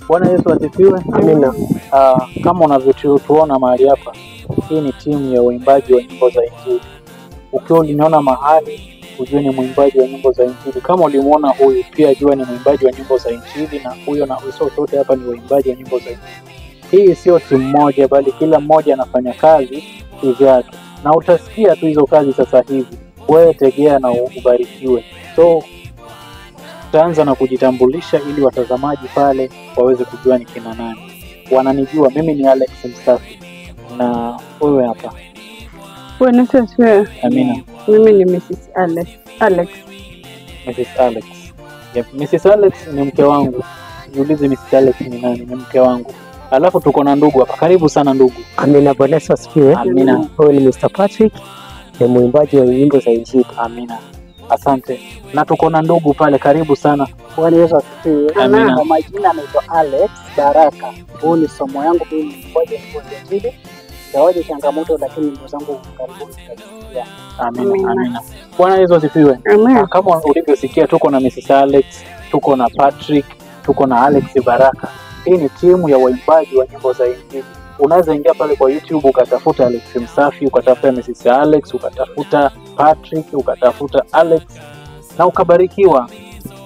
Bwana Yesu asifiwe. Amina. Kama unavyotuona mahali hapa, hii ni timu ya waimbaji wa nyimbo za Injili. Ukiwa uliniona mahali, ujue ni mwimbaji wa nyimbo za Injili. Kama ulimuona huyu, pia jua ni mwimbaji wa nyimbo za Injili, na huyo na huyo, sote hapa ni waimbaji wa nyimbo za Injili. Hii sio timu moja, bali kila mmoja anafanya kazi kivyake, na utasikia tu hizo kazi sasa hivi. Wewe tegea na ubarikiwe. So tutaanza na kujitambulisha ili watazamaji pale waweze kujua ni kina nani. Wananijua mimi ni Alex Msafi, na wewe hapa. Bwana Yesu asifiwe. Amina. Mimi ni Mrs. Alex. Alex. Mrs. Alex. Yep. Mrs. Alex ni mke wangu. Jiulize Mrs. Alex ni nani? Ni mke wangu. Alafu tuko na ndugu hapa. Karibu sana ndugu. Amina. Bwana Yesu asifiwe. Amina. Huyu ni Mr. Patrick, ni mwimbaji wa nyimbo za Injili. Amina. Asante. Na tuko na ndugu pale, karibu sana. Bwana Yesu asifiwe. Amina. Kwa majina anaitwa Alex Baraka. Huu ni somo yangu mimi ni mwimbaji wa nyimbo za Injili. Ingawaje changamoto, lakini nyimbo zangu karibuni tutazisikia. Amina. Amina. Bwana Yesu asifiwe. Amina. Kama ulivyosikia, tuko na Mrs. Alex, tuko na Patrick, tuko na Alex Baraka. Hii ni timu ya waimbaji wa nyimbo za Injili. Unaweza ingia pale kwa YouTube ukatafuta Alex Msafi, ukatafuta Mrs. Alex, ukatafuta Patrick, ukatafuta Alex na ukabarikiwa.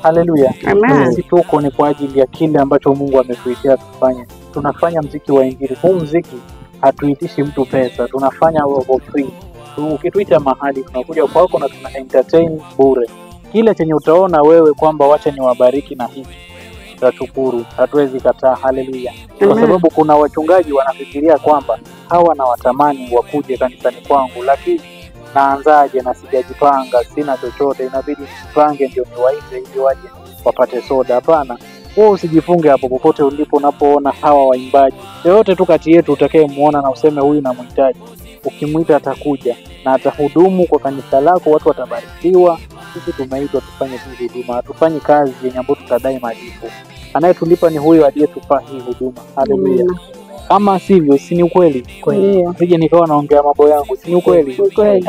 Haleluya. Amen. Sisi tuko ni kwa ajili ya kile ambacho Mungu ametuitia tufanye. Tunafanya mziki wa Injili. Huu mziki hatuitishi mtu pesa, tunafanya for free. Ukituita mahali tunakuja kwako na tuna entertain bure. Kile chenye utaona wewe kwamba wacha niwabariki na hiki, tutashukuru, hatuwezi kataa. Haleluya. Kwa sababu kuna wachungaji wanafikiria kwamba hawa na watamani wakuje kanisani kwangu, lakini naanzaje na sijajipanga, sina chochote, inabidi nijipange ndio niwaite ili waje wapate soda. Hapana, wewe usijifunge hapo. Popote ulipo, unapoona hawa waimbaji, yoyote tu kati yetu utakayemuona na useme huyu namhitaji, ukimuita atakuja na atahudumu kwa kanisa lako, watu watabarikiwa. Sisi tumeitwa tufanye hii huduma, hatufanyi kazi yenye ambayo tutadai malipo. Anayetulipa ni huyo aliyetupa hii huduma. Haleluya. Kama sivyo, si ni ukweli? Ndio. Sije nikawa naongea mambo yangu, si ni ukweli? Ukweli.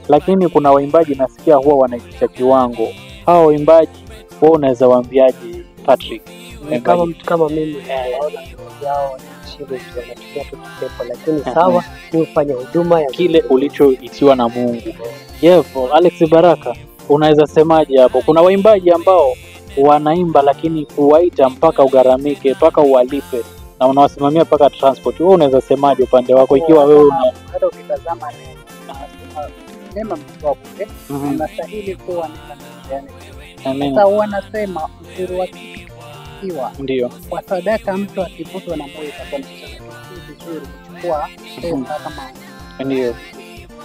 Lakini kuna waimbaji nasikia huwa wanaitisha kiwango. Hawa waimbaji wewe unaweza waambiaje, Patrick? Kama mtu kama mimi naona yao chini wanatumia tu pepo, lakini sawa, ni ufanye huduma ya kile ulichoitiwa na Mungu. Yevo, Alex Baraka, unaweza semaje hapo? Kuna waimbaji ambao wanaimba lakini kuwaita mpaka ugharamike, mpaka uwalipe na unawasimamia mpaka transport. Wewe unaweza semaje upande wako ikiwa wewe una Hata ukitazama neema mtu wa bure, unastahili kuwa neema. Amina. Sasa wanasema uzuri wa kitu kiwa ndio kwa sadaka, mtu akivutwa na moyo itakuwa ni vizuri kuchukua pesa kama ndio.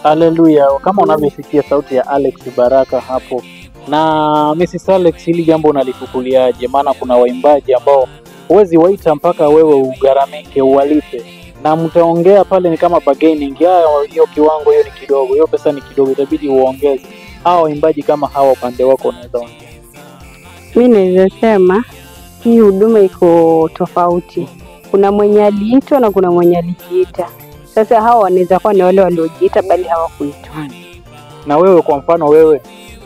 Haleluya. Kama unavyosikia sauti ya Alex Baraka hapo. Na Mrs. Alex, hili jambo unalichukuliaje? Maana kuna waimbaji ambao huwezi waita mpaka wewe ugharamike, uwalipe, na mtaongea pale ni kama bargaining. Hiyo kiwango hiyo ni kidogo, hiyo pesa ni kidogo, itabidi uongeze. Hawa waimbaji kama hawa upande wako unaweza ongea? Mimi naweza sema hii huduma iko tofauti. Kuna mwenye aliitwa na kuna mwenye alijiita. Sasa hawa wanaweza kuwa ni wale waliojiita bali hawakuitwa. Na wewe kwa mfano, wewe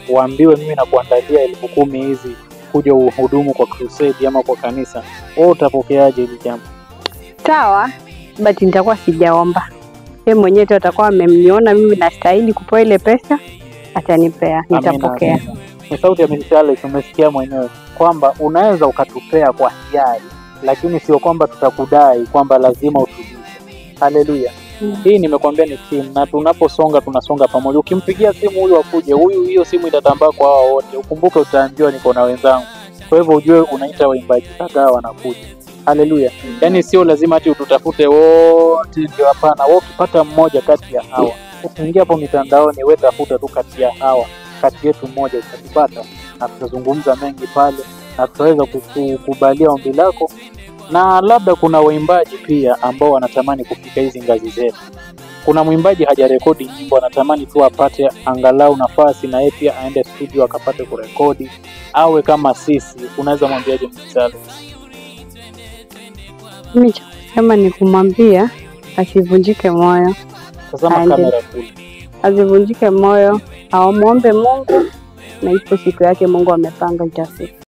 uambiwe mimi nakuandalia 10,000 hizi kuja uhudumu kwa crusade ama kwa kanisa, wewe utapokeaje hili jambo? Sawa, but nitakuwa sijaomba. Yeye mwenyewe tu atakuwa amemniona mimi nastahili kupewa ile pesa, atanipea, nitapokea. Ni sauti ya Mrs. Alex, umesikia mwenyewe kwamba unaweza ukatupea kwa hiari, lakini sio kwamba tutakudai kwamba lazima utulipe. Haleluya. Hii nimekuambia ni timu, na tunaposonga tunasonga pamoja. Ukimpigia simu huyu akuje, huyu, hiyo simu itatambaa kwa hao wote. Ukumbuke utaambiwa niko na wenzangu. Kwa hivyo ujue unaita waimbaji kadhaa wanakuja. Haleluya. Yaani sio lazima ati ututafute wote ndio, hapana. Wewe ukipata mmoja kati ya hawa, ukiingia hapo mitandaoni, wewe tafuta tu kati ya hawa, kati yetu mmoja utatupata, na tutazungumza mengi pale na tutaweza kukubalia ombi lako. Na labda kuna waimbaji pia ambao wanatamani kufika hizi ngazi zetu. Kuna mwimbaji hajarekodi nyimbo, anatamani tu apate angalau nafasi na yeye pia aende studio akapate kurekodi, awe kama sisi. Unaweza mwambiaje Mrs. Alex? Mimi cha kusema ni kumwambia asivunjike moyo. Tazama kamera kule. Asivunjike moyo, aombe Mungu na ipo siku yake Mungu amepanga itafika.